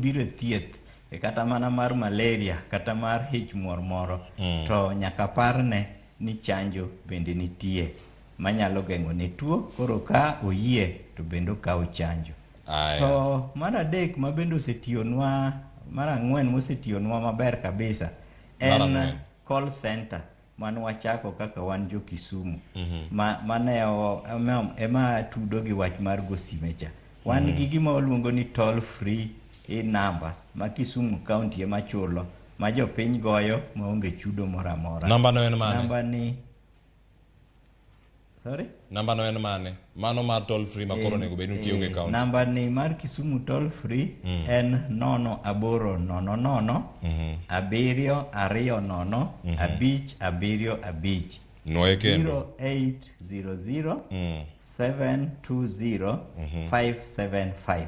obiro e thieth e kata mana mar malaria kata mar hich muor moro to nyaka parne ni chanjo bende nitie manyalo geng'o ne tuo koro ka oyie to bende okawo chanjo. Aya. To mar adek ma bende osetiyonwa mar ang'wen mosetiyonwa maber kabisa Mar en ang'wen. call center mane wachako kaka wan jo Kisumu ma mane ema tudo gi wach mar go sime cha. Wan gi gima waluongo ni toll free number ma Kisumu County ema chulo ma jopiny goyo maonge chudo moro amora. Namba no en mane? Namba ni Sorry? Namba no en mane? Mano mar toll free ma koro onego bed ni utiyogo e county. Namba ni mar Kisumu toll free en 0800 720 575. Nwoye kendo. 0800 720 575.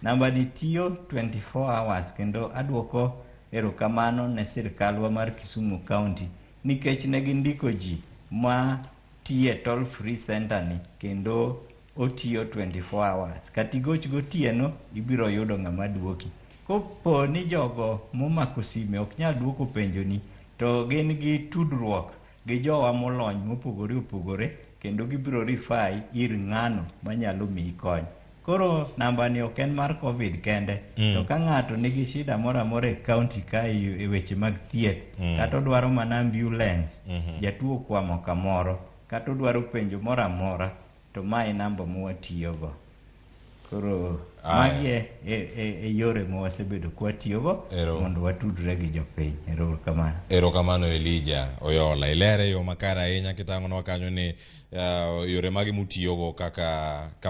Namba ni tiyo 24 hours kendo aduoko erokamano ne sirkalwa mar Kisumu County nikech ne gindiko ji ma tiye toll free center ni kendo otiyo 24 hours. Kata igoch gotieno ibiro yudo ng'ama duoki. Kopo ni jogo momako sime ok nyal duoko penjoni to gin gi tudruok gi jowa molony mopogore opogore kendo gibiro refer ir ng'ano manyalo miyi kony. Koro namba ni ok en mar Covid kende to ka ng'ato nigi shida moro amora e county ka e weche mag thieth kata odwaro mana ambulance jatuo okwamo kamoro kata odwaro penjo moro amora to ma e namba mwatiyogo. Koro Aya. magi e yore ma wasebedo kwatiyogo Ero. mondo watudre gi jopiny. Erokamano. Erokamano Elijah Oyola. Ilere e yo makare ahinya kitang'onwa kanyo ni yore mage mutiyogo kaka county.